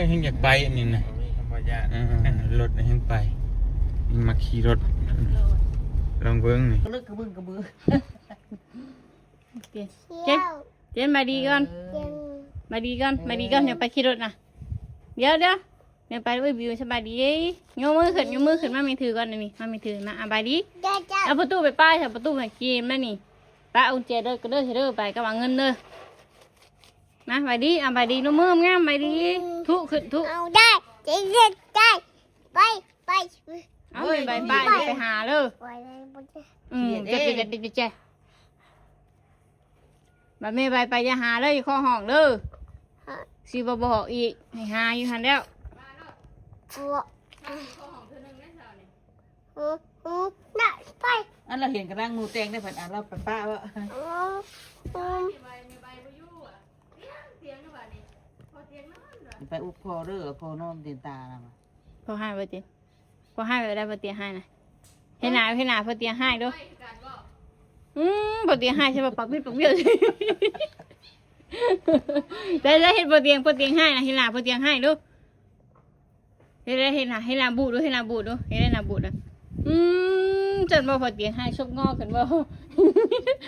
ແຮງຢາກໄປອັນນີ້ນະ ບໍ່ຢາກ ເອີ ລົດແຮງໄປ ມັກຂີ່ລົດ ລອງເບິ່ງນີ້ ກະລຶກກະບຶງກະບື ເຈນ ເຈນ ບາຍດີກ່ອນ ເອີ ບາຍດີກ່ອນ ເອີ ບາຍດີກ່ອນ ຢາກໄປຂີ່ລົດນະ ດຽວໆ ແມ່ໄປເວີຍ ບິວ ສະບາຍດີເດ້ ຍົກມືຂຶ້ນ ຍົກມືຂຶ້ນ ມາແມ່ຖືກ່ອນ ນີ້ ມາແມ່ຖື ມາ ອາ ບາຍດີ ເອົາປະຕູໄປປ້າຍ ເອົາປະຕູໃຫ້ເກມແລ້ວນີ້ ປ້າເອົາກຸນແຈເດີ ກະເດີ ເດີ ໄປກັບເອົາເງິນເດີ ມາ ບາຍດີ ອາ ບາຍດີ ຍົກມືງາມ ບາຍດີ ທຸຂຶ້ນ ທຸ ເອົາໄດ້ ໄດ້ ໄດ້ ໄປ ໄປ ເອົາ ໄປ ໄປ ໄປຫາເດີ ອືມ ເຈັບ ເຈັບ ເຈັບ ເຈັບ ເຈັບ ບາດແມ່ໄວໄປ ຢ່າຫາເດີ ຢູ່ເຄາະຫ້ອງເດີ ຊິບໍ່ບອກອີກ ໃຫ້ຫາຢູ່ຫັ້ນແລ້ວ ໄປ ອັນລາວເຫັນກຳລັງໜູແຕ່ງໄດ້ ເພິ່ນ ອັນລາວໄປປະວ່າ ໄປອຸບພໍ່ເດີ ພໍ່ນອນເຕັມຕານຳ ພໍ່ຮ້າຍບໍ່ຕິ ພໍ່ຮ້າຍແບບໃດ ພໍ່ຕຽງຮ້າຍນະ ເຮັດໜ້າ ເຮັດໜ້າພໍ່ຕຽງຮ້າຍດູ ອືມ ພໍ່ຕຽງຮ້າຍ ໃຊ່ບໍ່ ປາກບິດປາກບຽວ ໄດ້ ໄດ້ ເຮັດພໍ່ຕຽງ ພໍ່ຕຽງຮ້າຍນະ ເຮັດໜ້າພໍ່ຕຽງຮ້າຍດູ ເຮັດໄດ້ ເຮັດໜ້າ ເຮັດໜ້າບູດດູ ເຮັດໜ້າບູດດູ ເຮັດໄດ້ໜ້າບູດນະ ອືມ ຊັ້ນບໍ່ ພໍ່ຕຽງຮ້າຍ ສົບງໍກັນບໍ່ ເ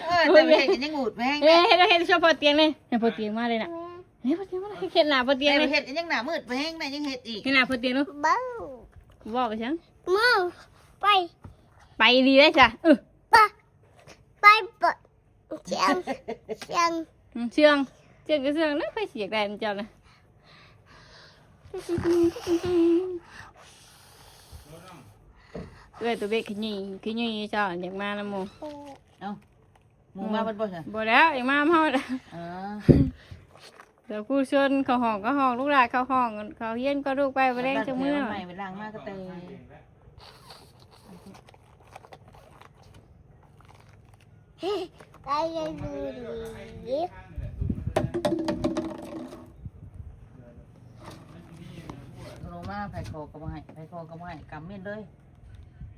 ອີ ແຕ່ເຮັດກໍຍັງບູດແຮງ ເຮັດ ເຮັດ ເຮັດ ເຮັດ ເຮັດ ພໍ່ຕຽງເລີຍ ໃຫ້ພໍ່ຕຽງມາເລີຍນະ ເຮັດ ພໍ່ຕຽງມາເລີຍ ເຮັດໜ້າພໍ່ຕຽງເລີຍ ເຮັດຍັງໜ້າມືດແຮງນະ ຍັງເຮັດອີກ ເຮັດໜ້າພໍ່ຕຽງດູ ເວົ້າໄປຊັ້ນ ເວົ້າ ໄປ ໄປດີໄດ້ຊະ ເອີ ປະ ໄປ ປະ ເຊື່ອງ ເຊື່ອງ ອືມ ເຊື່ອງ ເຊື່ອງກໍເຊື່ອງນະ ໃຜຊິຢາກໄດ້ນຳເຈົ້ານະ ເອື້ອຍຕົວເບັກຂະຫຍີ່ ຂະຫຍີ່ເຈົ້າ ຢາກມານຳໝູ່ ເອົ້າ ໝູ່ມາເບິດບໍ່ຊະ ບໍ່ແລ້ວ ຢາກມານຳເຮົາ ເອີ ແລ້ວຄູຊວນເຂົ້າຫ້ອງ ເຂົ້າຫ້ອງ ລູກຫຼານເຂົ້າຫ້ອງ ເຂົ້າຮຽນກໍລູກໄປ ບໍ່ແລງຈັ່ງມື້ ໄປລ້າງມາກໍແຕ່ ໄປເລີຍ ຂະໜົມມາ ໃຜຂໍກໍບໍ່ໃຫ້ ໃຜຂໍກໍບໍ່ໃຫ້ ກຳເມັດເລີຍ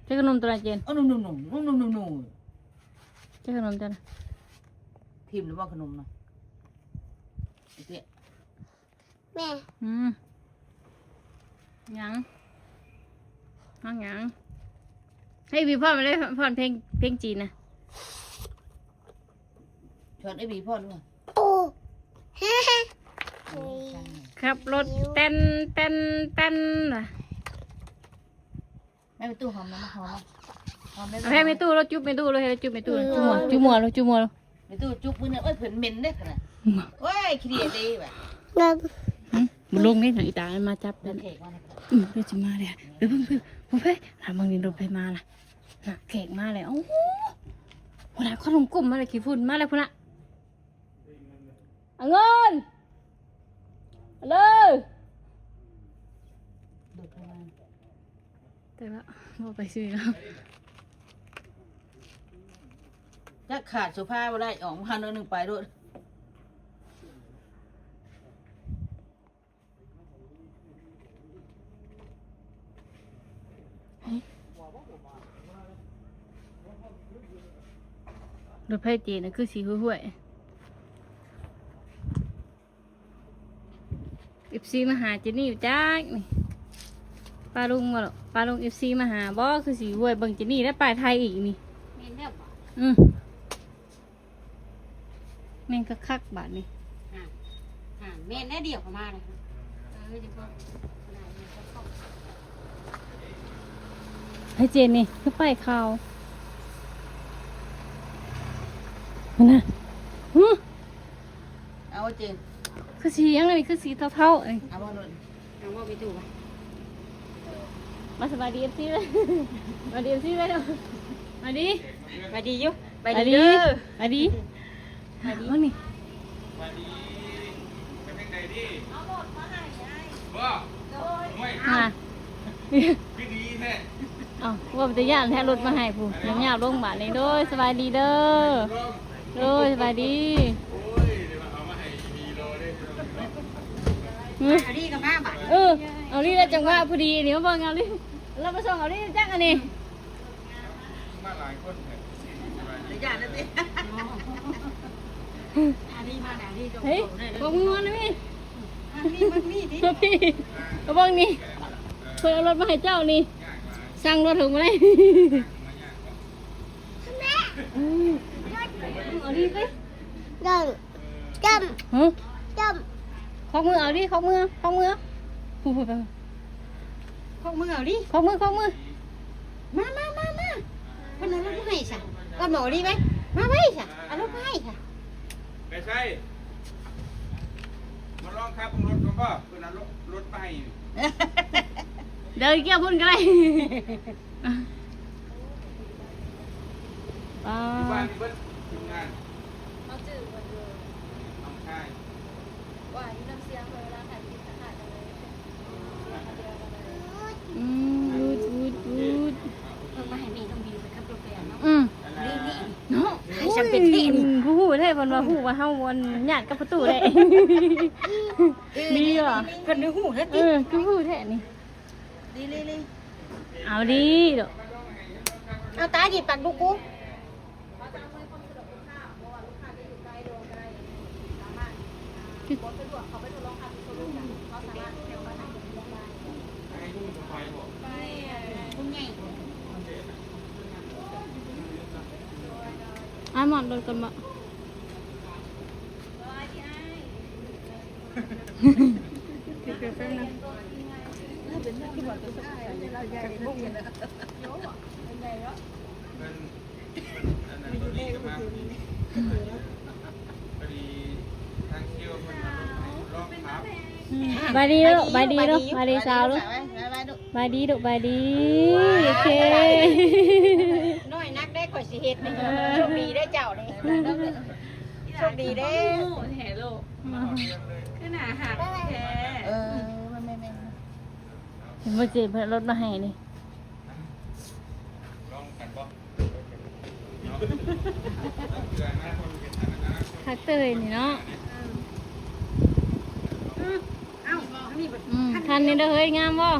ເຈົ້າຂະໜົມຕົວໃດເຈນ ເອົາໜຸ່ມໆ ເຈົ້າຂະໜົມເຈົ້ານະ ຖິ້ມແລ້ວບໍ່ຂະໜົມນະ ໄອ້ເຕ້ຍ ແມ່ ອືມ ຫຍັງ ຫຍັງ ໃຫ້ວີພອນມາເລີຍ ພອນເພງ ເພງຈີນນະ ຊອນໄອ້ວີພອນ ໂອ້ ຂັບລົດແຕ່ນ ແຕ່ນ ແຕ່ນ ວ່າ ແມ່ໄປຕູ້ຫອມນຳ ຫອມ ຫອມ ເອົາໃຫ້ແມ່ຕູ້ໂລດ ຈຸບແມ່ຕູ້ໂລດ ໃຫ້ລາວຈຸບແມ່ຕູ້ ອືມ ຈຸບໝໍ ຈຸບໝໍໂລດ ຈຸບໝໍໂລດ ແມ່ຕູ້ຈຸບມື້ນີ້ ໂອ້ຍ ເພິ່ນເໝັນເດ້ ຂະໜາດ ໂອ້ຍ ຂີ້ເດຍເດ້ວ່າ ຫຶ ບໍ່ລົງເດ້ ອີຕາມາຈັບ ແຂກມາແລ້ວ ອືມ ເພິ່ນຊິມາແລ້ວ ເອີ ເບິ່ງ ເບິ່ງ ເບິ່ງ ເບິ່ງ ລະເບິ່ງນີ້ ລົດໃຜມາລະ ນະ ແຂກມາແລ້ວ ໂອ້ ພຸ້ນນະ ຄົນກົມມາແລ້ວ ຂີ້ຝຸ່ນມາແລ້ວພຸ້ນນະ ອາເງິນ ເລີຍ ແຕ່ວ່າບໍ່ໄປຊື້ແລ້ວ ຈັກຂາດໂຊຟາບໍ່ໄດ້ ອອກມາໜ້ອຍໜຶ່ງໄປໂລດ ລົດໄຟເຈນນະ ຄືຊິຫ້ວຍໆ ເອັຟຊີມາຫາເຈນນີ້ຈັກນີ້ ປ້າລຸງບໍ່ ປ້າລຸງ ເອັຟຊີມາຫາບໍ່ ຄືຊິຫ້ວຍ ເບິ່ງເຈນນີ້ແລ້ວ ປ້າຍໄທອີກນີ້ ແມ່ນແລ້ວບໍ່ ອືມ ແມ່ນຄັກໆ ບາດນີ້ ອ່າ ອ່າ ແມ່ນແລ້ວ ດຽວເຂົາມາເລີຍ ເອີ ຈະບໍ່ ໃຫ້ເຈນນີ້ ຄືປ້າຍຂາວ ຫັ້ນນະ ຫື ເອົາເຈນ ຄືສີຫຍັງອັນນີ້ ຄືສີເທົາໆ ເອົາບໍ່ໂລດ ເອົາບໍ່ໄປຕູ້ ມາສະບາຍດີເອັຟຊີເວີຍ ສະບາຍດີເອັຟຊີເວີຍ ສະບາຍດີ ສະບາຍດີຢູ່ ສະບາຍດີເດີ ສະບາຍດີ ມານີ້ ສະບາຍດີ ເອົາລົດມາໃຫ້ອ້າຍ ບໍ່ ໂດຍ ຫ້ວຍ ອ່າ ຄືດີແທ້ ເອົ້າ ວ່າເປັນຕາຢ້ານແທ້ ລົດມາໃຫ້ຜູ້ ຍາວໆ ລົງບາດນີ້ ໂດຍ ສະບາຍດີເດີ ໂດຍ ສະບາຍດີ ໂອ້ຍ ເອົາມາໃຫ້ດີໂລເດ້ ອືມ ເອົາດີກໍມາບາດ ເອີ ເອົາດີແລ້ວ ຈັງຫວະພໍດີນີ້ ມາເບິ່ງເອົາດີ ລາວມາສົ່ງເອົາດີຈັກອັນນີ້ ມາຫຼາຍຄົນແທ້ ຢ່ານະຕິ ອາດີມານະ ອາດີ ເຮີ້ຍ ໂຈະໂຈະເລີຍ ບໍ່ມີເງິນນະມີ ນີ້ມັນມີຕິ ມາພີ້ ມາເບິ່ງນີ້ ເພິ່ນເອົາລົດມາໃຫ້ເຈົ້ານີ້ ສັ່ງລົດເຖິງບໍ່ໄດ້ ອືມ ເອົານີ້ໄປ ຈ້ຳ ຈ້ຳ ຫຶ ຈ້ຳ ຂອກມືເອົາດິ ຂອກມື ຂອກມື ຜູ້ ຜູ້ ໄປ ຂອກມືເອົາດິ ຂອກມື ຂອກມື ມາ ມາ ມາ ມາ ເພິ່ນເອົາລົດມາໃຫ້ຊະ ເອີ້ນໝໍດີໄວ້ ມາໄວ້ຊະ ເອົາລົດມາໃຫ້ຊະ ໄປໃສ ມາລອງຂັບເບິ່ງລົດກ່ອນບໍ່ ເພິ່ນເອົາລົດ ລົດມາໃຫ້ ເດີກ່ຽວພຸ້ນກໍໄດ້ ປ້າ ຢູ່ບ້ານນີ້ເບິດທີມງານ ເຮົາຈື່ເພິ່ນຢູ່ ນ້ອງຊາຍ ວ່າຢູ່ນຳສຽງເພິ່ນເວລາຖ່າຍຄລິບ ອືມ ອູດ ອູດ ອູດ ເພິ່ນມາໃຫ້ແມ່ນ້ອງບິວໄປຂັບລົດໄປອັນເນາະ ອືມ ນີ້ ນີ້ ເນາະ ໃຫ້ສຳເປັນແທ້ນີ້ ຜູ້ຮູ້ແທ້ ເພິ່ນວ່າຮູ້ວ່າເຮົາອັນຍາດກັບປະຕູແຫຼະ ດີຫວາ ເພິ່ນໄດ້ຮູ້ແທ້ຕິ ເອີ ຄືຮູ້ແທ້ນີ້ ດີ ລີ ລີ ເອົາດີໂດ ເອົາຕາດີປາກດຸກູ ອ້າຍໝອນລົດກ່ອນບໍ? ສະບາຍດີລູກ ສະບາຍດີລູກ ສະບາຍດີສາວລູກ ສະບາຍດີລູກ ສະບາຍດີ ໂອເຄ ນ້ອຍນັກໄດ້ ຂ້ອຍຊິເຮັດນີ້ ໂຊກດີເດ້ເຈົ້ານີ້ ໂຊກດີເດ້ ແທ້ລູກ ຄືໜ້າຮັກແທ້ ເອີ ແມ່ນໆ ເຫັນບໍ່ ເຈເພິ່ນເອົາລົດມາໃຫ້ນີ້ ລອງກັນບໍ່? ຄັກເຕີຍນີ້ເນາະ ເອົ້າ ອືມ ຄັນນີ້ເດີເຮີ້ຍ ງາມບໍ່?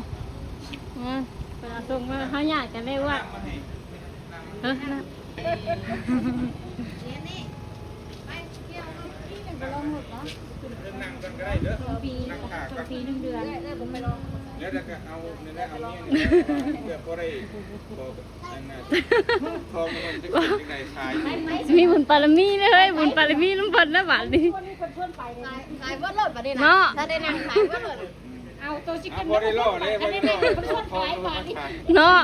ເອີ ເພິ່ນເອົາສົ່ງມາ ເຮົາຍາດກັນໄດ້ວ່າ ເອີ ນະ ປີໜຶ່ງເດືອນ ແລ້ວກໍເອົາ ນີ້ແຫຼະ ເອົາເມຍນີ້ແຫຼະ ເພື່ອບໍ່ໄດ້ ບໍ່ ອັນນັ້ນ ທອງມັນຈະຂຶ້ນຈັ່ງໃດຂາຍ ມີບຸນບາລະມີເດີເຮີ້ຍ ບຸນບາລະມີນຳເພິ່ນນະບາດນີ້ ຂາຍ ຂາຍເບິດໂລດບາດນີ້ນະ ເນາະ ຖ້າໄດ້ນັ່ງຂາຍເບິດໂລດ ເອົາໂຕຊິຂຶ້ນ ບໍ່ໄດ້ລໍເດ້ ບໍ່ໄດ້ລໍ ເພິ່ນຊວນຂາຍບາດນີ້ ເນາະ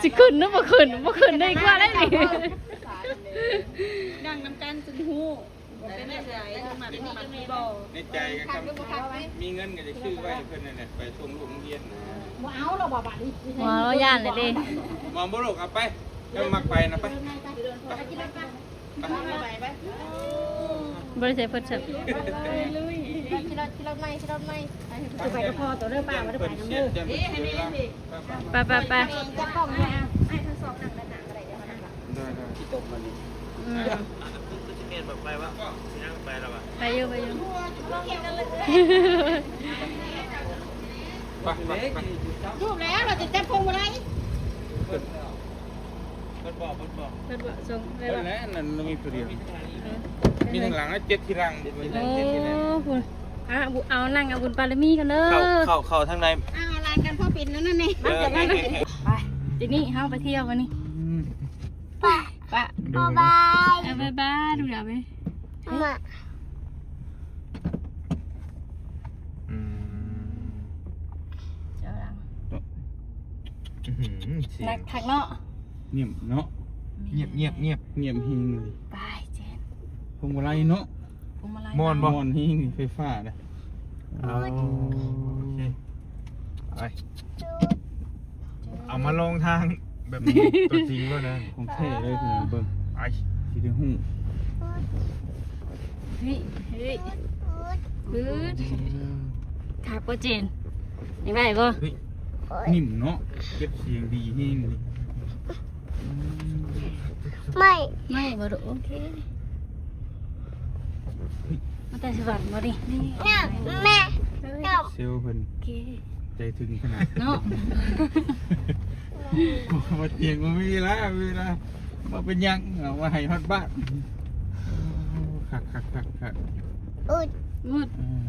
ຊິຂຶ້ນຫຼືບໍ່ຂຶ້ນ ບໍ່ຂຶ້ນໄດ້ກວ່າໄດ້ນີ້ ນັ່ງນຳກັນຈຶ່ງຮູ້ ເປັນຈັ່ງໃດ ມັກບໍ່ ໃນໃຈກໍ ມີເງິນກໍຈະຊື້ໄວ້ໃຫ້ເພິ່ນນັ້ນແຫຼະ ໄປສົ່ງລູກໂຮງຮຽນນະ ບໍ່ເອົາແລ້ວບໍ່ບາດນີ້ ບໍ່ ຢ້ານແລ້ວເດ້ ມອງບໍ່ລູກ ເອົາໄປ ເຈົ້າມັກໄປນະ ໄປ ໄປ ບໍ່ໄດ້ໃສ່ເພິດເສີບ ຂີ່ລົດ ຂີ່ລົດໃໝ່ ຂີ່ລົດໃໝ່ ໄປກັບພໍ່ໂຕເດີ ປ້າບໍ່ໄດ້ໄປນຳເດີ ໄປ ໄປ ໄປ ຈັບກ້ອງໃຫ້ ອ້າຍທັງສອງນັ່ງດ້ານໜ້າກໍໄດ້ເດີ ໄດ້ ໄດ້ ອືມ ຄືຊິແມ່ນບໍ່ໄປວະ ຊິຍັງໄປລະວະ ໄປຢູ່ ໄປຢູ່ ໄປ ໄປ ໄປ ຮູບແລ້ວ ເຮົາຈະຈັບພວງມາໄລ ເພິ່ນບອກ ເພິ່ນບອກ ເພິ່ນບອກ ສົ່ງໄດ້ ເພິ່ນແຫຼະ ນັ້ນມີຜູ້ດຽວ ເອີ ມີທາງຫຼັງນະ ເຈັດທີ່ຫຼັງ ໂອ້ ພຸ້ນ ອ່ະ ເອົານັ່ງເອົາບຸນບາລະມີກັນເດີ ເຂົ້າ ເຂົ້າ ເຂົ້າທາງໃດ ເອົາຫຼັງກັນ ພໍເປັນນັ້ນແຫຼະ ເອີ ໄປ ທີນີ້ເຮົາໄປທ່ຽວບັດນີ້ ອືມ ປະ ປະ ບາຍບາຍ ເອີ ບາຍບາຍ ດູດາວເວີຍ ມາ ອືມ ເຈົ້າຫຼັງ ອືຫື ສຽງ ໜັກຄັກເນາະ ງຽບເນາະ ງຽບ ງຽບ ງຽບ ງຽບແຮງເລີຍ ໄປເຈນ ພວງມາໄລເນາະ ພວງມາໄລ ມ່ວນບໍ່? ມ່ວນແຮງ ໄຟຟ້າເດ້ ເອົາ ໂອເຄ ໄປ ເອົາມາລອງທາງແບບນີ້ ຕົວຈິງບໍ່ນະ ຂອງແທ້ເລີຍ ເບິ່ງ ໄປ ຊິໄດ້ຮູ້ ເຮີ້ຍ ເຮີ້ຍ ເຮີ້ຍ ອືມ ຄັກບໍ່ເຈນ ຍັງໄດ້ບໍ່? ເຮີ້ຍ ນີ້ເນາະ ເກັບສຽງດີແຮງເລີຍ ອືມ ໄມ້ ໄມ້ບໍ່ລູກ ໂອເຄ ມາແຕ່ສະຫວັນບໍ່ນີ້ ນີ້ ແມ່ ເຊວເພິ່ນ ໂອເຄ ໃຈເຖິງຂະໜາດເນາະ ບໍ່ຕຽງ ບໍ່ມີເວລາ ເວລາ ບໍ່ເປັນຫຍັງ ເອົາມາໃຫ້ຮອດບ້ານ ຄັກໆໆໆ ອຸດ ອຸດ ອືມ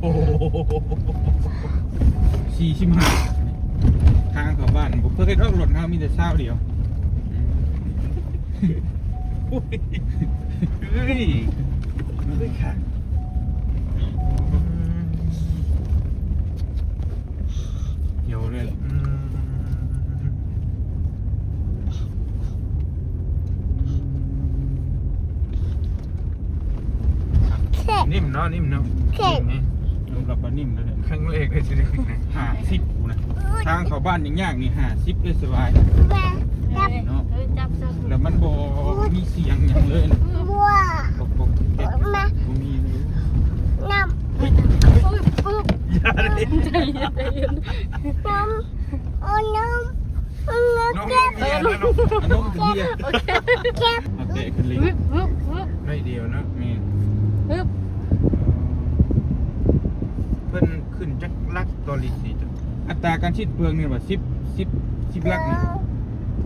ໂອ້ໂຫ ສີ່ສິບຫ້າ ທາງເຂົ້າບ້ານບໍ່ເຄີຍດອກ ລົດເຮົາມີແຕ່ຊາວດຽວ. ໂອ້ຍ ເຮີ້ຍ ເຮີ້ຍ ຄັກ ດຽວເລີຍ. ເຂັ້ມ ນິ້ມເນາະ ນິ້ມເນາະ ເຂັ້ມ ນີ້ ລົງກັບວ່ານິ້ມເລີຍ ຄັ້ງແລກເລີຍທີ່ໄດ້ຂຶ້ນນະ ຫ້າສິບພຸ້ນນະ ທາງເຂົ້າບ້ານຍັງຍາກນີ້ ຫ້າສິບເລີຍສະບາຍ ເອີ ເນາະ ເອີ ຈັບ ຈັບ ແລ້ວມັນບໍ່ມີສຽງຫຍັງເລີຍ ບໍ່ ບໍ່ ບໍ່ມີເລີຍ ນ້ຳ ປຶບ ປຶບ ຢ່າເດ້ ໃຈເຢັນ ໃຈເຢັນ ນ້ຳ ເອົານ້ຳ ນ້ຳ ນ້ຳ ນ້ຳ ນ້ຳ ນ້ຳ ນ້ຳ ໂອເຄ ໂອເຄ ໂອເຄ ຂຶ້ນລີ ຮຶບ ຮຶບ ຮຶບ ໜ້ອຍດຽວເນາະ ແມ່ນ ຮຶບ ເອີ ເພິ່ນຂຶ້ນຈັກຫຼັກຕໍ່ລິດນີ້? ອັດຕາການສິ້ນເປືອງນີ້ວ່າ ສິບ ສິບ ສິບຫຼັກນີ້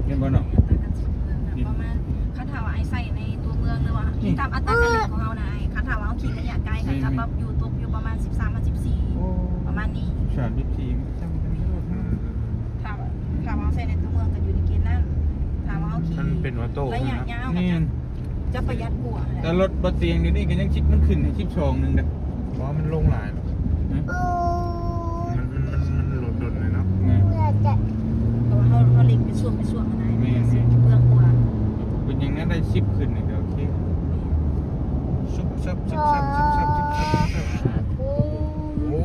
ແມ່ນບໍ່ເນາະ? ອັດຕາການສິ້ນເປືອງນະ ປະມານ ຄັນຖ້າວ່າອ້າຍໃຊ້ໃນຕົວເມືອງ ຫຼືວ່າ ນີ້ ຕາມອັດຕາການຫຼິ້ນຂອງເຮົານະອ້າຍ ຄັນຖ້າວ່າເຮົາຂີ່ໄລຍະໄກ ແມ່ນໆ ກໍຈະແບບຢູ່ ຕົກຢູ່ປະມານສິບສາມມາສິບສີ່ ໂອ້ ປະມານນີ້ ສາມສິບສີ່ ມັນຊ່ຳກັນເດ້ ເອີ ຖ້າວ່າ ຖ້າວ່າເຮົາໃຊ້ໃນຕົວເມືອງກໍຢູ່ໃນເກນນັ້ນ ຖ້າວ່າເຮົາຂີ່ ມັນເປັນອອໂຕ້ ໄລຍະຍາວ ແມ່ນ ກໍຈະ ຈະປະຢັດກວ່າແຫຼະ ແຕ່ລົດບໍ່ຕຽງດຽວນີ້ກໍຍັງ ມັນຂຶ້ນໃຫ້ສິບສອງໜຶ່ງເດ້ ເພາະວ່າມັນລົງຫຼາຍ ຮະ ມັນ ມັນ ມັນ ມັນລົດດົນເລີຍເນາະ ແມ່ນ ເພາະວ່າເຮົາ ເຮົາເລັ່ງເປັນຊ່ວງເປັນຊ່ວງນະ ແມ່ນໆ ເປືອງກວ່າ ເປັນຫຍັງນັ້ນໄດ້ສິບຂຶ້ນນີ້ກໍໂອເຄ ຊຶບ ຊຶບ ຊຶບ ຊຶບ ໂອ້ ໂອ້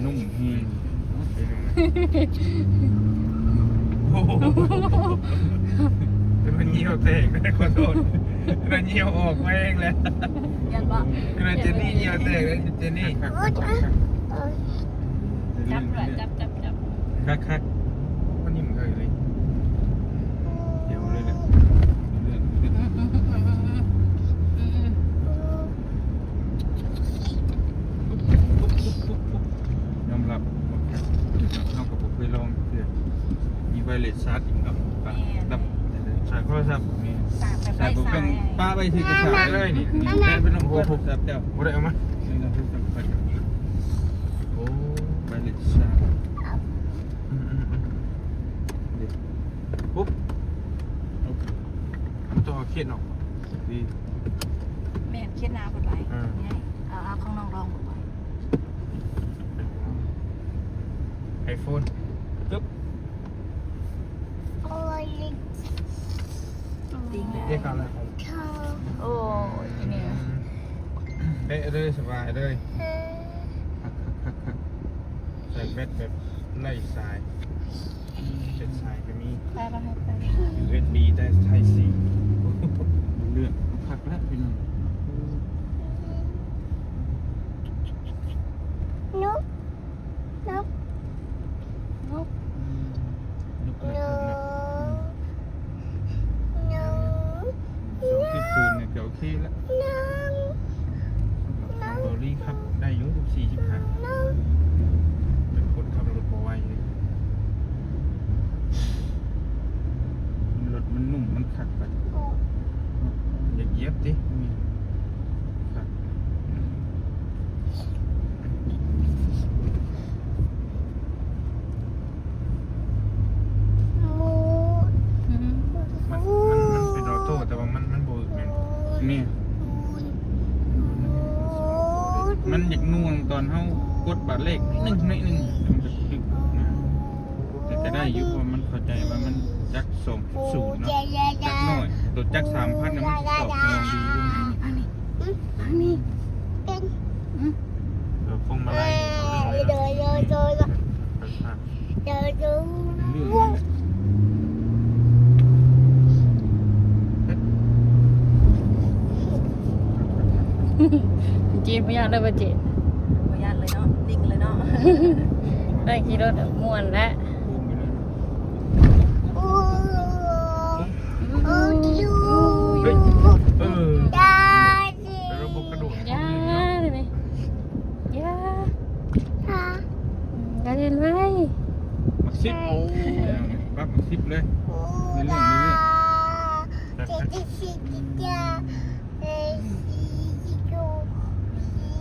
ນຸ້ມແຮງ ໂອ້ໂຫ ແຕ່ມັນຍ່ຽວແຕກ ຂໍໂທດ ແຕ່ມັນຍ່ຽວອອກມາເອງແຫຼະ ຢ້ານບໍ່? ແຕ່ເຈນນີ້ຍ່ຽວແຕກແລ້ວ ເຈນນີ້ ຈັບດ້ວຍ ຈັບ ຈັບ ຈັບ ຄັກໆ ໂອ້ ມັນນິ່ມເລີຍ ດຽວເລີຍແຫຼະ ເລື່ອນ ເລື່ອນ ອືມ ຍອມຮັບວ່າຄັກ ເຮົາກໍບໍ່ເຄີຍລອງເທື່ອ ມີໄວເລັດຊາດອີກເນາະ ແມ່ນ ກັບ ຊາດໂທລະສັບ ແມ່ນ ຊາດແບບໄຮ້ສາຍ ປະໄວ້ຊື່ກໍຊາດໄດ້ເລີຍນີ້ ແມ່ນ ແມ່ນ ເປັນລຳໂພງ ໂທລະສັບເຈົ້າ ບໍ່ໄດ້ເອົາມາ ເປັນລຳໂພງສຳຄັນ ໂອ້ ໄວເລັດຊາດ ອືມໆໆ ເດ້ ປຸບ ໂອເຄ ຕໍ່ເຂດອອກດີ ແມ່ນ ເຂດໜ້າເພິ່ນໄວ້ ອ່າ ງ່າຍ ເອົາ ເອົາຂອງນ້ອງລອງເບິ່ງ ໄອໂຟນ ຕຶບ ໂອ້ຍ ຕິງແລ້ວ ເອກາລະ ໂອ້ຍ ນີ້ ເປະເລີຍ ສະບາຍເລີຍ ຄັກໆໆໆ ໃສ່ແບັດແບບໄຮ້ສາຍ ເປັນສາຍກໍມີ ໄປ ໄປ ໄປ ຢູເອັສບີ ໄດ້ ໄທຊີ ເລືອກຄັກແລ້ວພີ່ນ້ອງ ນົກ ນົກ ນົກ ອືມ ນົກກໍໄດ້ຄັກແລ້ວ ນົກ ອືມ ສອງຈຸດສູນນີ້ກໍໂອເຄລະ ນ້ອງ ເບົາລີຂັບໄດ້ຢູ່ ສີ່ສິບຫ້າ ນ້ອງ ເປັນຄົນຂັບລົດບໍ່ໄວເດ້ ລົດມັນນຸ້ມ ມັນຄັກໄປ ຢາກຢຽບຕິ ຄັກ ມັນ ມັນ ມັນເປັນອໍໂຕ້ ແຕ່ວ່າມັນ ມັນບໍ່ອຶດແມ່ນບໍ່? ແມ່ນ ມັນຢາກໜ່ວງຕອນເຮົາກົດບາດເລກໜ້ອຍໜຶ່ງ ໜ້ອຍໜຶ່ງ ມັນຈະດຶກນະ ແຕ່ກໍໄດ້ຢູ່ ເພາະມັນເຂົ້າໃຈວ່າມັນຈັກສອງຈຸດສູນເນາະ ຈັກໜ້ອຍ ໂຕຈັກສາມພັນນະ ມັນຊິຕອບສະໜອງດີຢູ່ ທາງນີ້ ທາງນີ້ ເປັນ ເອີ ພວງມາໄລນີ້ເອົາເລື່ອງເລີຍນະ ເປັນເລື່ອງເລີຍນະ ເຈນບໍ່ຢ້ານເລີຍບໍ່ເຈນ? ບໍ່ຢ້ານເລີຍເນາະ ນິ່ງເລີຍເນາະ ໄດ້ຂີ່ລົດມ່ວນແລ້ວ ໂອ້ຍ ເອີ ໄດ້ ແລ້ວບໍ່ກະໂດດ ຢ່າເລີຍ ຢ່າ ຢ່າ ອືມ ຢ່າຫຼິ້ນໄວ ໝາກສິບ ປັບໝາກສິບເລີຍ ເລື້ອຍໆ ເຈັດສິບສີ່ ເຈັດສິບສີ່ ເຈັດສິບສີ່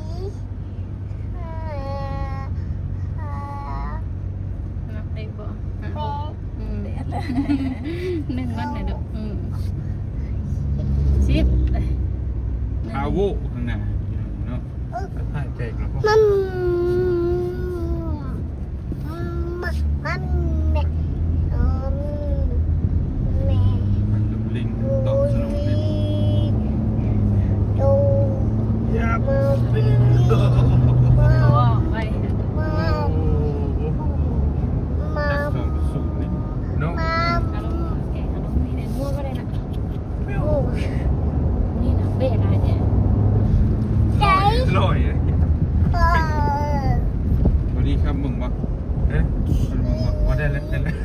ນັບໄດ້ບໍ່? ອືມ ໜຶ່ງວັນນະລູກ ອືມ ສິບ ພາໂວຂ້າງໜ້າເນາະ ຫາຍໃຈກໍພໍ ມັມ ມັມ ມັມ ແມ່ ມັມ ແມ່ ມັນກໍເລັ່ງຕອບສະໜອງເລີຍ ໂຕ ໄປ ໂອ້ໂຫ ຈັກສອງສູນນີ້ເນາະ ອາລົມ ແກະອາລົມນີ້ແດ່ ງົວກໍໄດ້ນະ ໂອ້ ນີ້ນະ ເບຣກຫຼາຍແທ້ ລອຍ ລອຍ ເອີ ບໍ່ດີຄັບເບິ່ງບໍ່? ເອີ ບໍ່ໄດ້ແລ້ວ ໄດ້ແລ້ວ ເ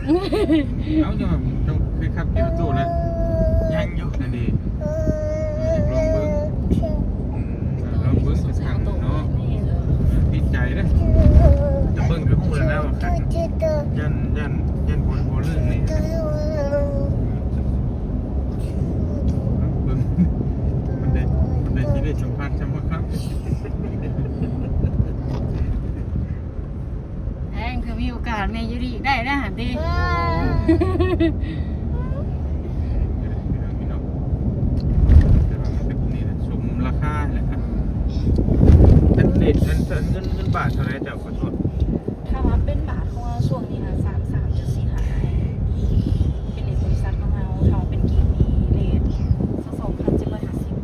ອົ້າ ເຈົ້າເຄີຍຂັບຂີ່ໂຕແລ້ວ ຍັງຢູ່ ອັນນີ້ ລອງເບິ່ງ ອືມ ລອງເບິ່ງສັກຄັ້ງເນາະ ຕິດໃຈເດ້ ຈະເບິ່ງກໍຮູ້ແລ້ວວ່າຄັກ ຢ້ານ ຢ້ານ ຢ້ານບໍ່ ບໍ່ລື່ນນີ້ ເບິ່ງ ມັນໄດ້ ມັນໄດ້ຊິໄດ້ສຳຜັດ ສຳຜັດຄັກ ແຮງ ເທື່ອມີໂອກາດແມ່ຢູ່ດີໄດ້ນະຕິ ເອີ ພີ່ນ້ອງ ແຕ່ວ່າມັນເປັນນີ້ແຫຼະ ສົມລາຄາແຫຼະ ອືມ ອັນເລດ ອັນ ອັນເງິນ ເງິນບາດເທົ່າໃດເຈົ້າ? ຂໍໂທດ ຖ້າວ່າເປັນບາດຂອງເຮົາຊ່ວງນີ້ນະ ສາມສາມຈຸດສີ່ຫ້າ ເປັນເລດບໍລິສັດຂອງເຮົາ ຖ້າວ່າເປັນກີບນີ້ເລດ ສອງພັນເຈັດຮ້ອຍຫ້າສິບ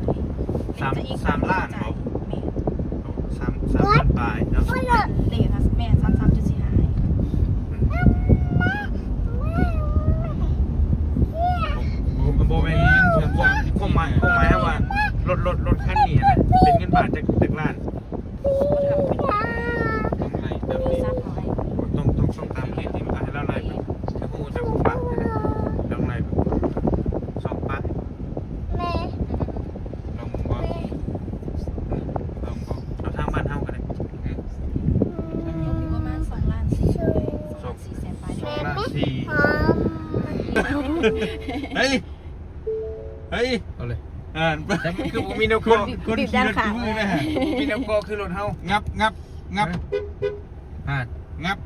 ສາມ ສາມລ້ານບໍ່? ແມ່ນ ສາມ ສາມລ້ານປາຍເນາະ ເລດນະ ແມ່ນ ສາມສາມຈຸດສີ່ຫ້າ ບໍ່ ບໍ່ແມ່ນ ຄວາມໝາຍ ຄວາມໝາຍວ່າ ລົດ ລົດ ລົດຄັນນີ້ນະ ເປັນເງິນບາດຈັກ ຈັກລ້ານ? ຕ້ອງໄລ່ຕາມເລດ ຕ້ອງ ຕ້ອງ ຕ້ອງຕາມເລດທີ່ມັນໃຫ້ລາວໄລ່ໄປ ຈະຮູ້ຈັກບໍ່ປະ ຕ້ອງໄລ່ໄປ ສອງປະ ແມ່ ລອງເບິ່ງບໍ່ ລອງເບິ່ງ ເອົາທາງບ້ານເຮົາກໍໄດ້ ຢູ່ປະມານສອງລ້ານສີ່ ສອງ ສີ່ແສນປາຍ ສອງລ້ານສີ່ ເຮີ້ຍ ເຮີ້ຍ ເອົາເລີຍ ອ່າ ຄືບໍ່ມີແນວເກາະ ຄົນຂີ່ລົດຄືມືນະ ບໍ່ມີແນວເກາະຄືລົດເຮົາ ງັບ ງັບ ງັບ ອ່າ ງັບ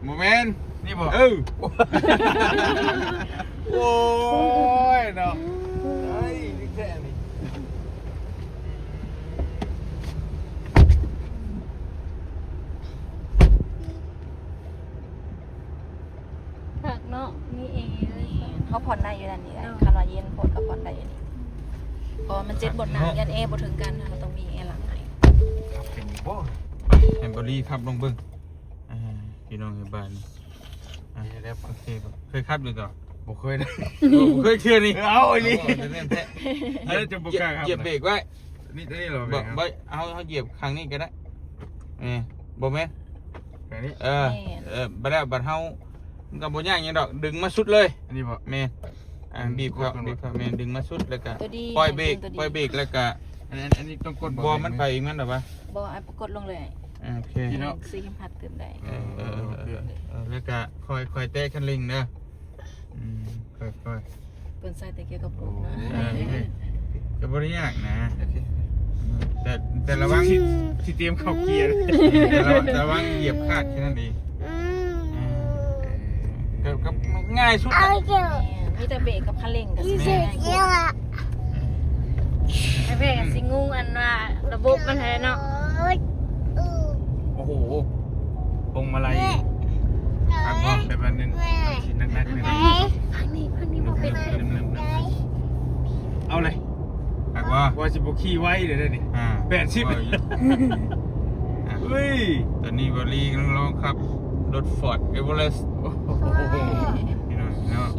ບໍ່ແມ່ນ ນີ້ບໍ່ ເອີ ໂອ້ຍເນາະ ໄອ້ ນີ້ແທ້ນີ້ ຄັກເນາະ ມີແອ. ເຮົາຜ່ອນໄດ້ຢູ່ນັ້ນນີ້ແຫຼະ ເນາະ ຄັນວ່າເຢັນໂພດກໍຜ່ອນໄດ້ຢູ່ນີ້ ເພາະວ່າມັນເຈັບບົດໜັງ ເນາະ ຢ້ານແອບໍ່ເຖິງກັນ ເຮົາຕ້ອງມີແອຫຼັງໃຫ້. ເປັນບໍ່? ໄປ ໃຫ້ບໍລີຂັບລອງເບິ່ງ ອ່າ ພີ່ນ້ອງເອີຍ ບ້ານນີ້ ອ່າ ໂອເຄ ເຄີຍຂັບຢູ່ບໍ່? ບໍ່ເຄີຍນະ ບໍ່ເຄີຍເທື່ອນີ້. ເອົາອີ່ຫຼີ ເອົາ ເອົາແທ້ໆ ອັນນັ້ນຈະບໍ່ກ້າຂັບ ຢຽບເບຣກໄວ້ ນີ້ ນີ້ເນາະ ບໍ່ ເບຣກ ບໍ່ ເຮົາ ເຮົາຢຽບຂ້າງນີ້ກໍໄດ້ ເອີ ບໍ່ແມ່ນ ອັນນີ້ ເອີ ແມ່ນ ເອີ ບັດແລ້ວ ບັດເຮົາ ມັນກໍບໍ່ຍາກຫຍັງດອກ ດຶງມາສຸດເລີຍ ອັນນີ້ບໍ່? ແມ່ນ ອ່າ ອືມ ບີບເຂົ້າ ກົດລົງ ບີບເຂົ້າ ແມ່ນ ດຶງມາສຸດ ແລ້ວກໍ ຕົວດີ ປ່ອຍເບຣກ ຕົວດີ ປ່ອຍເບຣກ ແລ້ວກໍ ອັນ ອັນ ອັນນີ້ຕ້ອງກົດບໍ່? ບໍ່ ມັນໄປເອງມັນດອກວະ ບໍ່ ເອົາກົດລົງເລີຍ ອ່າ ໂອເຄ ນີ້ເນາະ ຊື້ເຂັມຂັດຕື່ມໄດ້ ເອີ ເອີ ເອີ ເອີ ແລ້ວກໍຄ່ອຍ ຄ່ອຍແຕະຄັນເລັ່ງເດີ ອືມ ຄ່ອຍໆ ເພິ່ນໃສ່ແຕ່ກຽວກະປຸກນະ ເອີ ກໍບໍ່ໄດ້ຍາກນະ ໂອເຄ ແຕ່ ແຕ່ລະວັງ ຊິ ຊິຕຽມເຂົ້າເກຍ ແຕ່ລະວັງ ແຕ່ລະວັງຢຽບຄາດແຄ່ນັ້ນເອງ ອືມ ເອີ ກໍ ກໍງ່າຍສຸດແຫຼະ ແມ່ນ ມີແຕ່ເບຣກກັບຄັນເລັ່ງກໍຊິງ່າຍກວ່າ ແມ່ນ ໄອ້ເບຣກກໍຊິງົງອັນວ່າລະບົບມັນຫັ້ນແຫຼະເນາະ ໂອ້ໂຫ ພວງມາໄລ ຄັກບໍ່? ແບບວ່າເນັ້ນໜັກໆ ນີ້ນະ ພັກນີ້ ພັກນີ້ບໍ່ເປັນ ເລີ່ມ ເລີ່ມ ເລີ່ມ ເອົາເລີຍ ຄັກບໍ່? ວ່າຊິບໍ່ຂີ່ໄວເດ້ ນີ້ ອ່າ ແປດສິບ ເວົ້າຢູ່ ອ່ະ ເຮີ້ຍ ຕອນນີ້ບ່າວລີກຳລັງລອງຂັບລົດຟອດເອເວີເຣັສ ໂອ້ໂຫ ພີ່ນ້ອງເນາະ ເ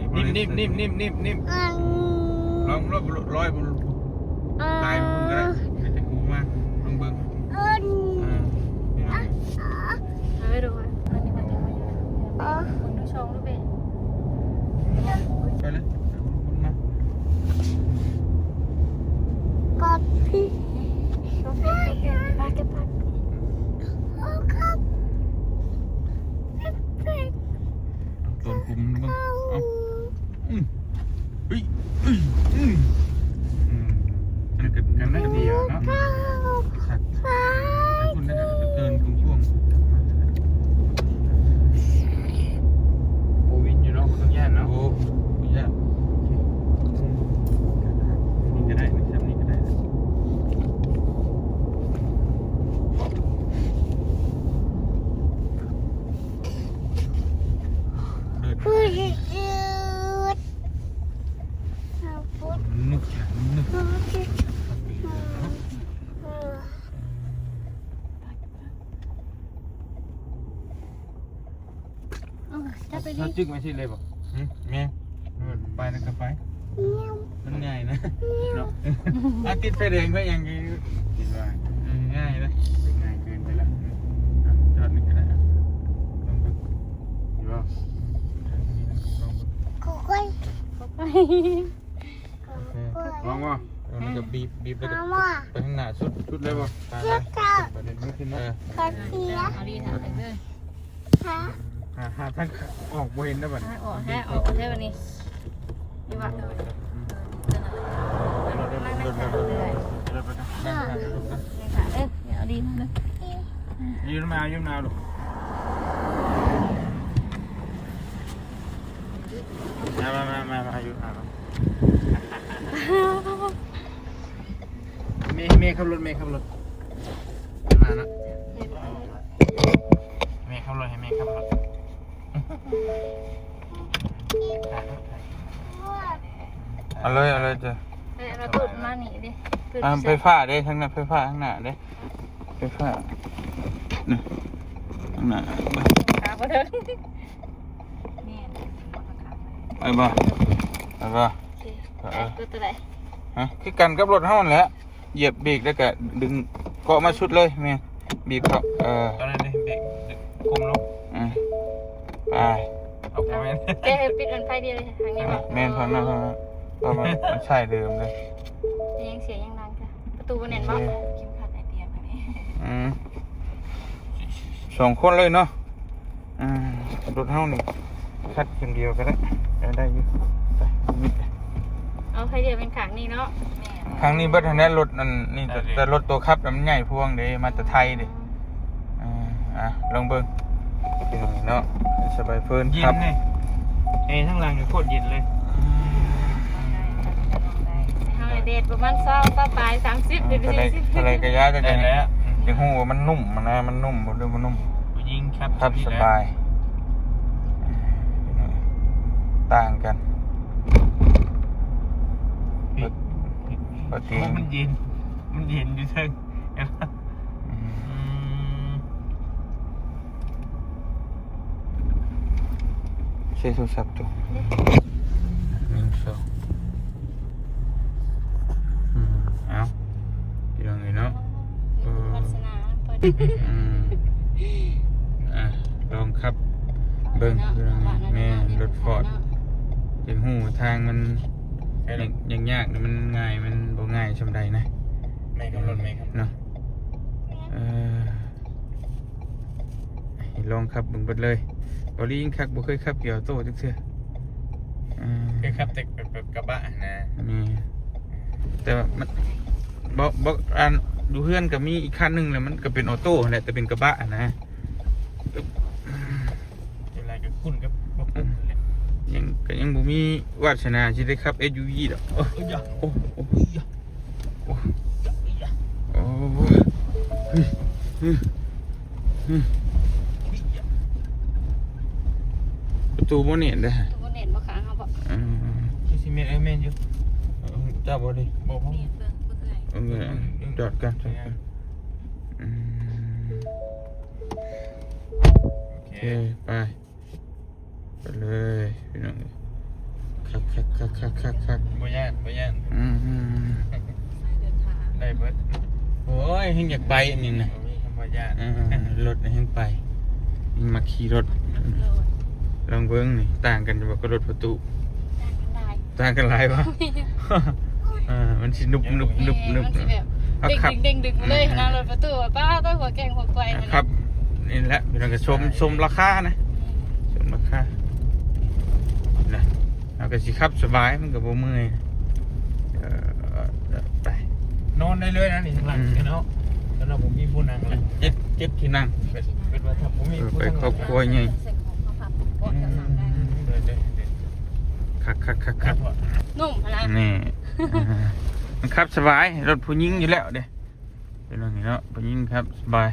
ອເວີເຣັສ ນິ້ມໆໆໆໆ ລອງລົດ ຮ້ອຍບໍ່? ຕາຍເບິ່ງກໍໄດ້ ເປັນແຕ່ກູມາລອງເບິ່ງ ເອີ ເອົາໄວ້ດູ ອັນນີ້ມັນຍັງບໍ່ຢູ່ ເບິ່ງດູຊ່ອງດູເບ ໄປເລີຍ ເອົາລົງມາ ກັບ ກັບ ກັບ ກັບ ກັບ ຕົວກຸມເບິ່ງ ເອົ້າ ອືມ ເຮີ້ຍ ເຮີ້ຍ ອືມ ອືມ ມັນກໍ ມັນກໍດີແລ້ວເນາະ ຄັກ ແຕ່ຄຸນນັ້ນກໍເກີນກວ້າງໆ ບໍ່ວິນຢູ່ເນາະ ບໍ່ຕ້ອງຢ້ານເນາະ ໂອ້ ບໍ່ຢ້ານ ນີ້ກໍໄດ້ ແບບນີ້ກໍໄດ້. ເອົາ ຈັບໄປດິ ເຮົາຈຶ່ງໄປຊິເລີຍບໍ່? ຫືມ? ແມ່ນ ເອີ ໄປແລ້ວກໍໄປ ມັນງ່າຍນະ ເນາະ ອາ ຕິດໄຟແດງໄປຫຍັງ ຄິດວ່າ ເອີ ງ່າຍນະ ເປັນງ່າຍເກີນໄປລະ ອະ ຈອດນີ້ກໍໄດ້ ອະ ລອງເບິ່ງ ຢູ່ບໍ່? ລອງເບິ່ງ ຄ່ອຍໆ ຄ່ອຍໆ ລອງບໍ່? ເອີ ມັນກໍບີບ ບີບແລ້ວກໍໄປທາງໜ້າສຸດ ສຸດເລີຍບໍ່? ໄປເລີຍ ເອີ ເອົາດີນະ ເອີ ຫາ ຫາທາງອອກບໍ່ເຫັນແລ້ວບັດນີ້ ຫາອອກ ຫາອອກແທ້ບັດນີ້ ນີ້ວ່າ ອືມ ເອີ ເອົາດີນະ ຢືນມາ ຢືນມາດູ ມາ ມາ ມາ ມາ ຢູ່ ມາ ມາ. ແມ່ ແມ່ຂັບລົດ ແມ່ຂັບລົດ ມາເນາະ ແມ່ຂັບລົດ ໃຫ້ແມ່ຂັບລົດ ເອົາເລີຍ ເອົາເລີຍຈ້ະ ເອີ ເອົາຕູດມານີ້ເດ້ ອ່າ ໄຟຟ້າເດ້ ທາງນັ້ນໄຟຟ້າທາງໜ້າເດ້ ໄຟຟ້າ ນີ້ ທາງໜ້າ ຂາບໍ່ເຖິງ ໄປບໍ່? ໄປບໍ່? ໂອເຄ ເອີ ເອີ ລົດຕົວໃດ? ຮະ? ຄືກັນກັບລົດເຮົາຫັ້ນແຫຼະ ຢຽບເບຣກແລ້ວກະດຶງເກາະມາສຸດເລີຍ ແມ່ນ ບີບເຂົ້າ ເອີ ຕອນນັ້ນເດ້ ເບຣກ ກົ້ມລົງ ອືມ ໄປ ເອົາ ບໍ່ແມ່ນ ເຈົ້າປິດອັນໄຟດຽວເລີຍ ທາງນີ້ບໍ່? ແມ່ນ ທາງນັ້ນ ທາງນັ້ນ ເພາະມັນ ມັນສາຍເດີມເລີຍ ຍັງສຽງຍັງດັງ ປະຕູບໍ່ແໜ້ນບໍ່? ເອີ ເຂັມຂັດໄອເຕຍອັນນີ້ ອືມ ສອງຄົນເລີຍເນາະ ອືມ ລົດເຮົານີ້ຂັດເຂັມດຽວກໍໄດ້ ເອີ ໄດ້ຢູ່ ໄປ ເອົາໄຟດຽວເປັນຂ້າງນີ້ເນາະ ຂ້າງນີ້ເບິດຫັ້ນແຫຼະ ລົດອັນນີ້ ແຕ່ລົດຕົວຂັບນະມັນໃຫຍ່ພວງເດ້ ມາແຕ່ໄທເດ້ ອືມ ອ່າ ລອງເບິ່ງ ເປັນຫຍັງເນາະ ສະບາຍເຟີນ ເຢັນ ຂັບ ນີ້ ແອທາງຫຼັງນີ້ໂຄດເຢັນເລີຍ. ເຮົາແດດປະມານຊາວ ຊາວປາຍ ສາມສິບ ເອີ ເທົ່າໃດ ເທົ່າໃດກະຢ່າ ແຕ່ຢາກຮູ້ວ່າມັນນຸ້ມຫັ້ນນະ ມັນນຸ້ມບໍ່ ຫຼືບໍ່ນຸ້ມ. ຜູ້ຍິງຂັບ ຂັບສະບາຍ ຕ່າງກັນ. ບໍ່ຕິງ ມັນເຢັນ ມັນເຢັນຢູ່ເທິງ. ອືມ ອືມ ໃຊ້ໂທລະສັບໂຕ ໜຶ່ງ ສອງ ອືມ ເອົາ ພີ່ນ້ອງເອີຍເນາະ. ເອີ ວາສະໜາເພິ່ນ ອືມ ອ່ະ ລອງຂັບເບິ່ງ ເນາະ ພີ່ນ້ອງເອີຍ. ແມ່ນ ລົດຟອດ ເນາະ ຢາກຮູ້ທາງມັນ ແມ່ນ ຍາກໆ ມັນງ່າຍ ມັນບໍ່ງ່າຍສ່ຳໃດນະ. ແມ່ນ ຂັບລົດແມ່ນ ເນາະ ເອີ ໃຫ້ລອງຂັບເບິ່ງເບິດເລີຍ. ບໍ່ລີງຄັກ ບໍ່ເຄີຍຂັບກຽວໂຕຈັກເທື່ອ. ເອີ ເຄີຍຂັບແຕ່ແບບ ແບບກະບະຫັ້ນນະ. ແມ່ນ ແຕ່ວ່າມັນ ບໍ່ ບໍ່ ອັນ ຢູ່ເຮືອນກະມີອີກຄັນໜຶ່ງແຫຼະ ມັນກະເປັນອໍໂຕ້ຫັ້ນແຫຼະ ແຕ່ເປັນກະບະຫັ້ນນະ. ຈັ່ງໃດກະຄຸ້ນກັບບໍ່ປຸກຫັ້ນແຫຼະ. ຍັງ ກະຍັງບໍ່ມີວາດສະໜາຊິໄດ້ຂັບ ເອັສຢູວີ ດອກ. ໂອ້ ໂອ້ ໂອ້ ໂອ້ ໂອ້ ປະຕູບໍ່ແໜ້ນເດ້. ປະຕູບໍ່ແໜ້ນ ບໍ່ຄ້າງເຮົາບໍ່? ອືມ ຄືຊິແມ່ນ ເອີ ແມ່ນຢູ່. ເອີ ຈັບບໍ່ດີ? ບໍ່ ບໍ່ ແມ່ນ ເບິ່ງ ເບິ່ງເອື້ອຍ. ເອີ ເອີ ຈອດກັນ ຈອດກັນ. ອືມ ໂອເຄ ໂອເຄ ໄປ ໄປເລີຍພີ່ນ້ອງ. ຄັກໆໆໆໆ ບໍ່ຢ້ານ ບໍ່ຢ້ານ. ອືມ ສາຍເດີນທາງ ໄດ້ເບິດ. ໂອ້ຍ ແຮ່ງຢາກໄປອັນນີ້ນະ. ບໍ່ມີຄຳວ່າຢ້ານ. ເອີ ລົດແຮ່ງໄປ ມັກຂີ່ລົດ. ລອງເບິ່ງນີ້ ຕ່າງກັນບໍ່ກັບລົດປະຕູ? ຕ່າງກັນຫຼາຍ ຕ່າງກັນຫຼາຍບໍ່? ເອີ ມັນຊິນຸບໆໆ ເອີ ມັນຊິແບບ ເອົາ ເດ້ງ ຂັບ ເດ້ງໆ ມາເລີຍຫັ້ນນະ. ອືມ ລົດປະຕູ ປ້າ ໂຕ ຫົວແກ່ງຫົວໄກວ ອ່ະ ມັນ ຂັບນີ້ແຫຼະ ພີ່ນ້ອງ ກະຊົມ ຊົມລາຄານະ ຊົມລາຄານະ. ເຮົາກະຊິຂັບສະບາຍ ມັນກະບໍ່ເມື່ອຍ. ເອີ ໄປ ນອນໄດ້ເລີຍນະນີ້ ຂ້າງຫຼັງ ອືມ ເນາະ. ສຳລັບບໍ່ມີຜູ້ນັ່ງລະ ເຈັດ ເຈັດທີ່ນັ່ງ. ເປັນ ເປັນວ່າຖ້າບໍ່ມີ ເອີ ຜູ້ ໄປ ນັ່ງ ຄອບຄົວໃຫຍ່. ອືມ ເດີໆໆ ຄັກໆໆໆ ນຸ້ມຫັ້ນນະ. ນີ້ ມັນຂັບສະບາຍ ລົດຜູ້ຍິງຢູ່ແລ້ວເດ້ ເປັນແນວນີ້ເນາະ. ຜູ້ຍິງຂັບສະບາຍ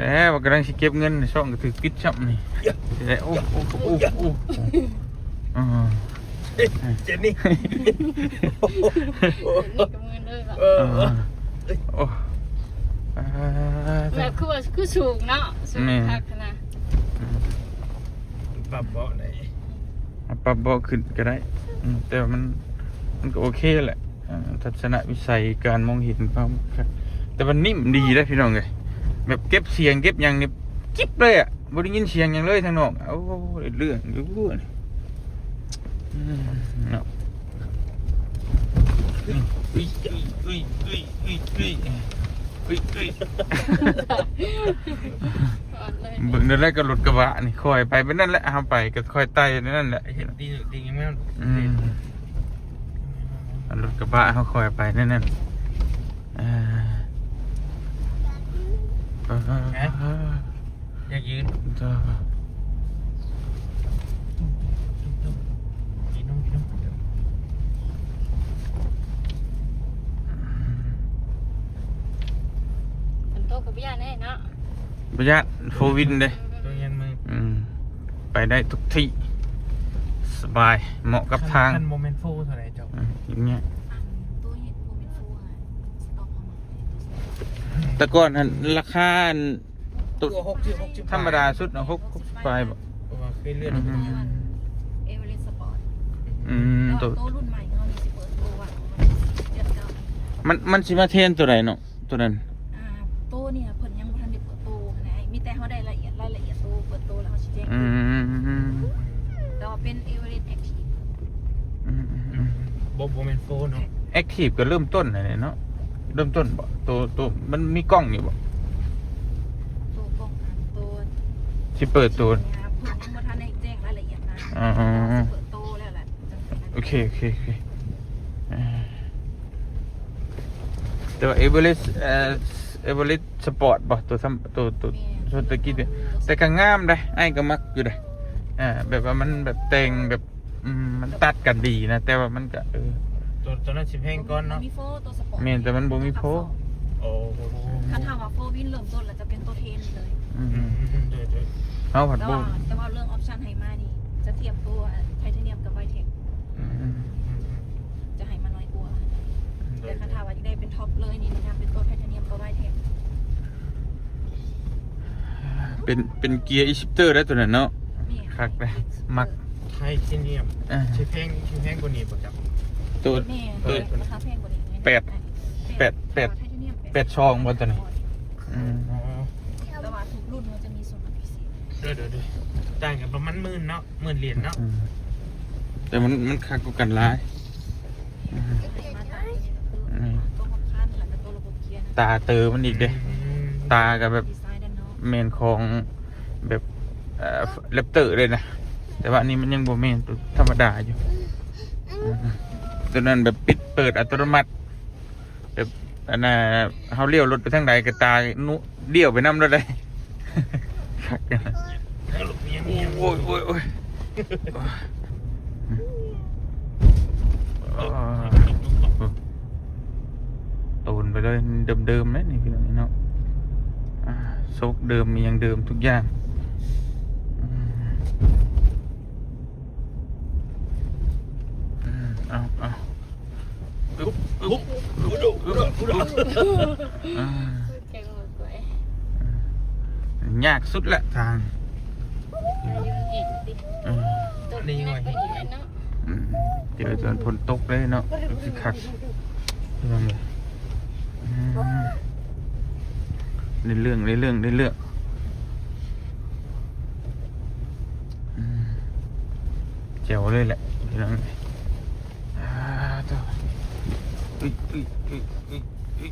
ແລ້ວກຳລັງຊິເກັບເງິນ ຊ່ອງກະຖືກປິດຊ້ຳນີ້. ໂອ້ ໂອ້ ໂອ້ ໂອ້ ເຈັບນີ້ ເຈັບນີ້ ກະມືນເລີຍ. ເອີ ເອີ ໂອ້ ແບບຄືວ່າ ຄືສູງເນາະ ສູງ ແມ່ນ ຄັກຫັ້ນນະ. ອືມ ປັບເບາະໄດ້ ປັບເບາະຂຶ້ນກະໄດ້. ອືມ ແຕ່ວ່າມັນ ມັນກະໂອເຄແຫຼະ. ເອີ ທັດສະນະວິໄສການມອງເຫັນຄວາມ ແຕ່ມັນນິ້ມດີເດ້ພີ່ນ້ອງເອີຍ ແບບເກັບສຽງເກັບຫຍັງນີ້ຈິບເລີຍອະ ບໍ່ໄດ້ຍິນສຽງຫຍັງເລີຍທາງນອກ. ໂອ້ ໄດ້ເລື່ອງຢູ່ນີ້ ອືມ ເນາະ. ອຸ້ຍ ອຸ້ຍ ອຸ້ຍ ອຸ້ຍ ອຸ້ຍ ອຸ້ຍ ອຸ້ຍ ອຸ້ຍ ອອດເລີຍ ເບິ່ງໄດ້ກະລົດກະບະນີ້ ຄ່ອຍໄປແບບນັ້ນແຫຼະ ເຮົາໄປກະຄ່ອຍໄຕ່ແນວນັ້ນແຫຼະ. ເຮັດດີ ດີງາມ ອືມ ລົດກະບະເຮົາຄ່ອຍໄປແນວນັ້ນ. ອ່າ ຮະ? ຢາກຢືນ ຈ້າ ກິນນົມ ກິນນົມ ກິນນົມ. ຝົນຕົກກະບໍ່ຢ້ານເດ້ເນາະ ບໍ່ຢ້ານ ໂຟວີນເດ້. ໂຕຍັນມື ອືມ ໄປໄດ້ທຸກທີ່ ສະບາຍ ເໝາະກັບທາງ. ຄັນບໍ່ແມ່ນໂຟເທົ່າໃດເຈົ້າ? ອືມ ຢ່າງເນີ້ຍ ອັນໂຕເຮັດບໍ່ແມ່ນໂຟຫະ ສະຕັອກເຮົາມາ ແຕ່ກ່ອນຫັ້ນລາຄາອັນ ໂຕ ໂຕຫົກສິບ ຫົກສິບ ທຳມະດາສຸດນະ ຫົກ ຫົກສິບປາຍບໍ? ເພາະວ່າເຄີຍເລື່ອນ ອືມ ເອເວອເຣສສະປອດ. ອືມ ແຕ່ວ່າໂຕ ໂຕລຸ້ນໃໝ່ເຮົານີ້ຊິເປີດໂຕວ່າ ມັນ ມັນຊິມາແທນໂຕໃດເນາະ ໂຕນັ້ນ? ອ່າ ໂຕນີ້ເພິ່ນຍັງບໍ່ທັນໄດ້ເປີດໂຕຫັ້ນນະ ມີແຕ່ເຮົາໄດ້ລາຍລະອຽດ ລາຍລະອຽດໂຕເປີດໂຕແລ້ວເຮົາຊິແຈ້ງ. ອືມ ແຕ່ວ່າເປັນເອເວອເຣສແອັກທີບ. ອືມ ບໍ່ ບໍ່ແມ່ນໂຟເນາະ ແອັກທີບກະເລີ່ມຕົ້ນຫັ້ນແຫຼະເນາະ. ເລີ່ມຕົ້ນບໍ? ໂຕ ໂຕມັນມີກ້ອງຢູ່ບໍ? ໂຕປ້ອງກັນໂຕ ຊິເປີດໂຕ ເພິ່ນຍັງບໍ່ທັນໄດ້ແຈ້ງລາຍລະອຽດນະ. ອໍ ແຕ່ວ່າຊິເປີດໂຕແລ້ວແຫຼະ. ໂອເຄ ໂອເຄ ໂອເຄ ເອີ ແຕ່ວ່າເອເວອເຣສ ເອີ ເອເວອເຣສສະປອດບໍ? ໂຕ ໂຕ ໂຕ ແມ່ນ ໂຕຕະກີ້ ແຕ່ກະງາມເດ້ ອ້າຍກະມັກຢູ່ເດ້. ອ່າ ແບບວ່າມັນແບບແຕ່ງແບບ ອືມ ມັນຕັດກັນດີນະ ແຕ່ວ່າມັນກະ ເອີ ຕົວ ຕົວນັ້ນຊິແພງກ່ອນເນາະ ມີໂຟ ຕົວສະປອດ ແມ່ນ ແຕ່ມັນບໍ່ມີໂຟ ໂອ້ ຄັນຖາມວ່າໂຟວິນເລີ່ມຕົ້ນແລ້ວຈະເປັນຕົວເທນເລີຍ ອືມ ອືມ ໂດຍໆ ເຮົາພັດບໍ່ ແຕ່ວ່າເລື່ອງອອບຊັນໃຫ້ມານີ້ ຈະທຽບຕົວໄທເທນຽມກັບໄວເທັກ ອືມ ຈະໃຫ້ມາໜ້ອຍກວ່າ ໂດຍໆ ແຕ່ຄັນຖ້າວ່າຢາກໄດ້ເປັນທັອບເລີຍນີ້ ແນະນຳເປັນຕົວໄທເທນຽມກັບໄວເທັກ ເປັນ ເປັນເກຍອີຊິບເຕີໄດ້ຕົວນັ້ນເນາະ ແມ່ນ ຄັກເດ້ ມັກ ໄທເທນຽມ ອ່າ ຊິແພງ ຊິແພງກວ່ານີ້ບໍ່ຈັກ ຕົວ ແມ່ນ ຕົວລາຄາແພງກວ່ານີ້ ແປດ ແປດ ແປດ ແປດສອງບໍ່ຕົວນີ້ ອືມ ອໍ ແຕ່ວ່າທຸກລຸ້ນມັນຈະມີສ່ວນລດພິເສດ ເດີໆໆ ຕ່າງກັນປະມານໝື່ນເນາະ ໝື່ນຫຼຽນເນາະ ອືມ ແຕ່ມັນ ມັນຄັກກວ່າກັນຫຼາຍ ອືມ ຕົວຮອບຄັນ ແລ້ວກໍຕົວລະບົບເກຍນະ ຕາເຕີມັນອີກເດ້ ອືມ ຕາກໍແບບ ດີໄຊ ດ້ານນອກ ແມ່ນຂອງແບບ ເອີ ແຣັບເຕີເລີຍນະ ແຕ່ວ່າອັນນີ້ມັນຍັງບໍ່ແມ່ນ ຕົວທຳມະດາຢູ່ ອືມ ຕົວນັ້ນແບບປິດເປີດອັດຕະໂນມັດ ແບບ ອັນນ່າ ເຮົາລ້ຽວລົດໄປທາງໃດກໍຕາໜຸ ລ້ຽວໄປນຳໂລດເດ້ ຄັກ ໂອ້ຍ ໂອ້ຍ ໂອ້ຍ ໂຕນໄປເລີຍ ເດີມໆເດ້ນີ້ພີ່ນ້ອງເນາະ ອ່າ ໂຊກເດີມ ມີຫຍັງເດີມທຸກຢ່າງ ອືມ ອືມ ເອົາ ເອົາ ອືບ ອືບ ອືບ ອືບ ອືບ ອ່າ ຍາກສຸດລະທາງ ອືມ ເຈີຕອນຝົນຕົກເດ້ເນາະ ຄືຊິຄັກ ພີ່ນ້ອງເອີຍ ອືມ ໃນເລື່ອງ ໃນເລື່ອງ ໃນເລື່ອງ ອືມ ແຈວເລີຍແຫຼະ ພີ່ນ້ອງເອີຍ ອ່າ ໂທ້ ອຶ ອຶ ອຶ ອຶ ອຶ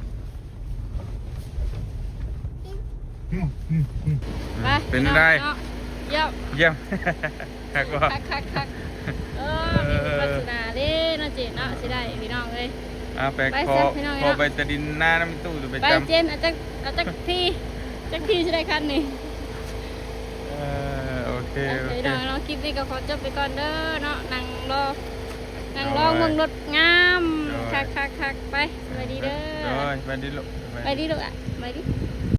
ໄປ ເປັນໄດ້ ພີ່ນ້ອງເນາະ ຢ້ຽມ ຢ້ຽມ ຄັກບໍ່ ຄັກໆໆ ເອີ ເອີ ມີບຸນວາສະໜາເດ້ເນາະ ເຈເນາະ ຊິໄດ້ພີ່ນ້ອງເອີຍ ອ່າ ໄປ ໄປ ຂໍ ຂໍໃບຕາດິນນານຳຕູ້ໄປ ໄປ ຈຳ ເຈນ ເອົາຈັກ ເອົາຈັກທີ ຈັກທີຊິໄດ້ຄັນນີ້ ເອີ ໂອເຄ ໂອເຄ ພີ່ນ້ອງເນາະ ຄລິບນີ້ກໍຂໍຈົບໄປກ່ອນເດີເນາະ ນັ່ງລໍ ນັ່ງລໍເບິ່ງລົດງາມ ໂດຍ ຄັກໆໆ ໄປ ສະບາຍດີເດີ ໂດຍ ສະບາຍດີລູກ ສະບາຍດີລູກ ສະບາຍດີ